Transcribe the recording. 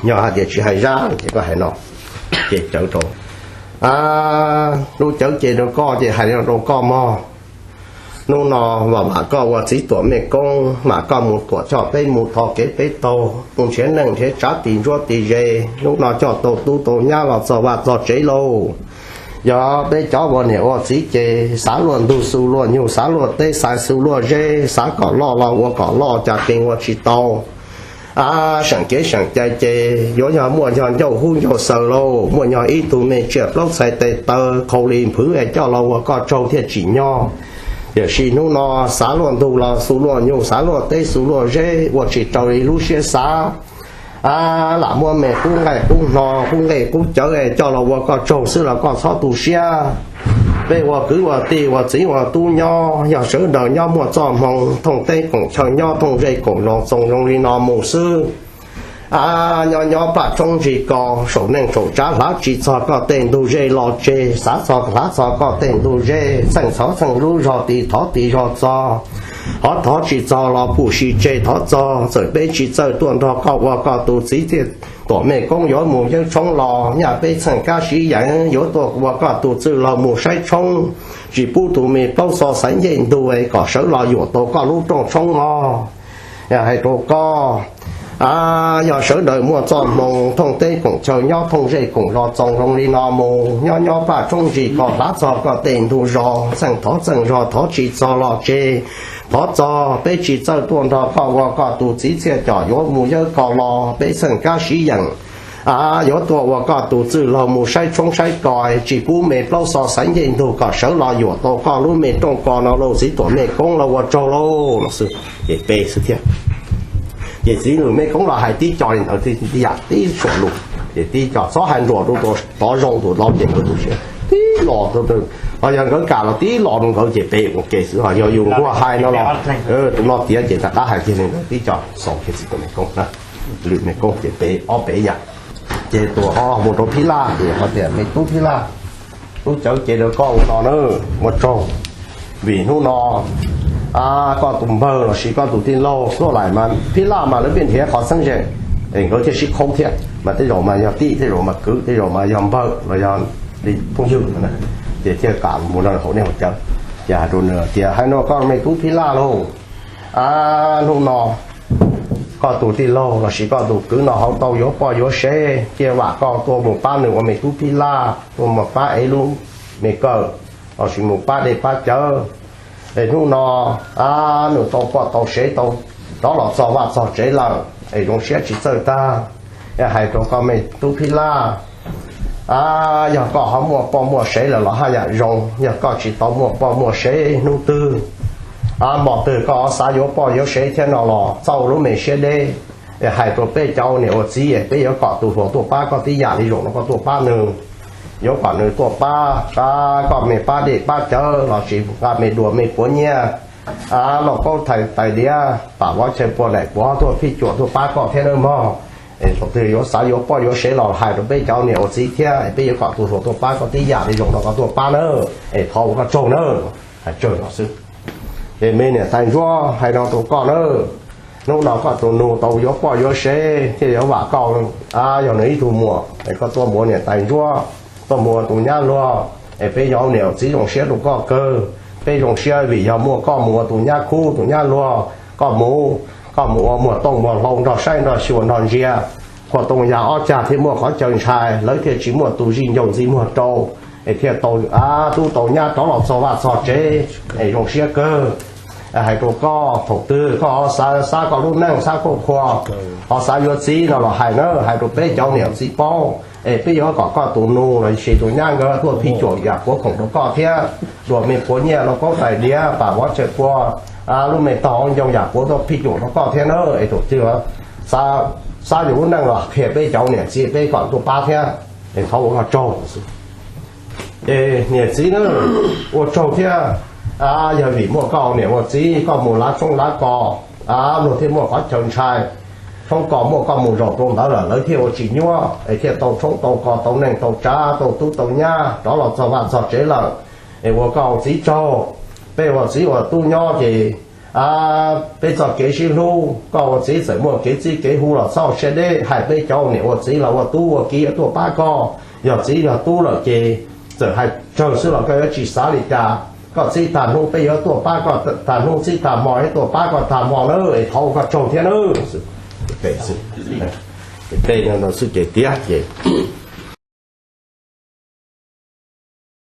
Yog hais tias tsis hais zaj ces koj hais no, ces cawv rau, lub cawv ces rau koj ces hais no rau koj mog. Hnub no vam vam koj ua txiv tuam mej koob, mam koj mus tuam coj peb mus thov kev peb taug, mus nrhiav neej nrhiav tsav tis ntsuab tis ze. Hnub no coj tau tub tau nyab los txog vaj txog tsev lauj. Yog peb cov ua niam ua txiv ces xav luaj ntug xu luaj nyuj, xav luaj teb xav xu luaj zeb, xav kom loj los ua kom loj, cas kees ua tsis tau. Seem kev seem cai ces yuav yog muaj yog ncauj hub ncauj xaws lauj, muaj yog ib tug me tsiaj plaub txhais tes taw qhau li nphwv es coj los ua koj tsaug thiaj tsim nyog. Tiam sis hnub no xav luaj ntug los xu luaj nyuj, xav luaj teb xu luaj zeb, ua tsis raws li lub siab xav. Lam muab me qub nqaij qub hno, qub nqaij qub cawv es coj los ua koj tsaug xwb los koj txhob tu siab. Peb ua kwv ua tij ua txiv ua tub nyob, yog sawv daws nyob muaj txoj hmoo, thooj teb koom chaw nyob, thooj zej koom zos, txoos zoo li no mus xwb. Nyob nyob paj tshoob ntsis kos, saum neej saum tsav hlav tsis txog koj tej ntug zej los tseg, xav txog hlav txog koj tej ntug zej, txheej txhov txheej lub zog tis thov tis zog txog, hov thov tsis txog los pum sis tseg thov txog. Txawm peb tsis txawj tuaj nrog koj ua koj tus txiv thiaj tuam mej koob yuav mus yeeb tshoob los, nyaj peb txheej kab sib yeev yuav tuaj ua koj tus txwj laug mus saib tshoob, tsis pub tus me plaub xo xaiv ncej ntug kom sawv los yuam tau koj lub rooj tshoob mog. Yog hais rau koj, yog sawv daws muaj txoj hmoo, thooj teb koom chaw nyob, thooj zej koom zos, txoos zoo li no mus, nyob nyob paj tshoob ntsis kos, hlav txog koj tej ntug zog, txheej thov txheej zog, thov tsis txog los tseg, thov txog. Peb tsis txawj tuaj nrog koj ua koj tus txiv thiaj com yuav mus yawb kos los, peb txheej kab sib yeem yuav tuaj ua koj tus txwj laug mus saib tshoob saib kos, tsis pub me plaub xo xaiv ncej ntug kom sawv los yuam tau koj lub me rooj kos no lauj, txiv tuam mej koob los ua tsaug lauj no xwb. Ces pe xwb thiab. Ces txiv tuam mej koob los hais tib co li ntawd, tib yam tib suam lus, ces tib co txhob hais nruam rau tod zoo tus laus ces nkawd tu siab tib los, ho yog nkawd kam los tib los rau nkawd ces pe ua ke xwb. Ho yog yus nquag hais no los tus no tiav ces rov qab hais kiag li ntawd, tib co xaus kiag txiv tuam mej koob na, lwm mej koob ces pe ob peb yam. Ces tus ho mus rau phij laj ces ho tias me tub phij laj, lub cawv ces rau koj ua no na, ua tsaug, vim hnub no koj tus npawg los sis koj tus tij laug tuaj lawm mas phij laj mas lawv pheej nrhiav qhov txheeb ze, es nkawd thiaj sib qhaub thiab, mas tej zaum mas yog tij, tej zaum mas kwv, tej zaum mas yog npawg los yog li phooj ywg, ces thiaj kam mus nrog hauv nej hauv cawv. Ces hais rau nws tias hais no koj me tub phij laj lauj, hnub no koj tus tij laug los sis koj tus kwv no hauv tau yuav poj yuav sev, thiaj vam koj tuaj mus pab nws ua me tub phij laj, tuaj mus pab ev lub me kawm los sis mus pab dej pab cawv. Es hnub no nws tau poj tau sev tau rov los txog vaj txog tsev lawm es zoo siab tsis txawj tag. Hais rau koj me tub phij laj, yog koj ho muaj poj muaj sev lawm los haj yam zoo, yog koj tsis tau muaj poj muaj sev hnub twg, hmo twg koj xav yuav poj yuav sev thiab no los txhob ua lub me siab deb. Hais rau peb cov niam ua txiv, peb yuav kom tus hluas tuaj pab koj tib yam li zaum no koj tuaj pab nws. Yuav kom nws tuaj pab, koj me pab dej pab cawv los sis nqa me duas me puav nyiaj, lauj kaub tais diav, pam vov chaw pua, daim puav tuaj phij cuam tuaj pab koj thiab nawb mog. Es thaum twg yuav xav yuav poj yuav sev los hais rau peb cov niam ua txiv thiab, peb yuav kom tus hluas tuaj pab koj tib yam li zaum no koj tuaj pab nawb, es thov ua koj tsaug nawb. Hais tsawg no xwb. Ces me niam tais ntsuab, hais no rau koj nawb, hnub no koj tus nus tau yuav poj yuav sev thiaj yuav vam koj, yog nws ib tug muam, es koj tuaj mus ua niam tais ntsuab, tuaj mus ua tus nyab luag, es peb yog niam txiv zoo siab rau koj kawg. Peb zoo siab vim yog muaj koj mus ua tus nyab khub tus nyab luag, koj mus, koj mus ua muag tooj muag hlau nrog saib nrog xyuas nrog ntsia, qhuas tooj yas ob cag thiaj muaj qhov chaw ntshai, lawv thiaj tsis muaj tus zij ncaus ntxiv muag rau, es thiaj tau tub tau nyab rov los txog vaj txog tsev, es zoo siab kawg. Hais rau koj, thaum twg koj ho xav, xav koj lub neej xav khuj qhua, ho xav yuav txiv no los hais na, hais rau peb cov niam txiv paub, es peb yuav kom koj tus nus los sis tus nyab nkawd tuaj phij cuam yam puav khoom rau koj thiab, duas me puav nyiaj, lauj kaub tais diav, pam vov chaw pua, lub me tog ncoo yam puav tuaj phij cuam rau koj thiab na. Es thaum twg xav yuav lub neej los qhia peb cov niam txiv peb kom tuaj pab thiab, es thov ua koj tsaug. Es niam txiv na, ua tsaug thiab, yog vim muaj koj niam ua txiv, koj mus lav tshoob lav kos, luag thiaj muaj qhov chaw ntshai. Tshoob kos muaj koj mus zaum rau ntawd lawm lawv thiaj ua tsis nyuaj, es thiaj tau tshoob tau kos tau neej tau tsav tau tub tau nyab rov los txog vaj txog tsev lawm. Es ua koj txiv tsaug, peb ua txiv ua tub nyob ces peb txoj kev sib hlub, koj ua txiv txawm muaj kev txib kev hu los txhob siab deb, hais peb cov niam ua txiv los ua tub ua ki yuav tuaj pab koj. Yog txiv yog tub lawm ces txawm hais tsawg xwb los koj yuav tsis xav li cas. Koj txib tag hnub peb yuav tuaj pab koj tag hnub, txib tag hmo yuav tuaj pab koj tag hmo nawb, es thov ua koj tsaug thiab nawb. Tej no xwb ces tiav ces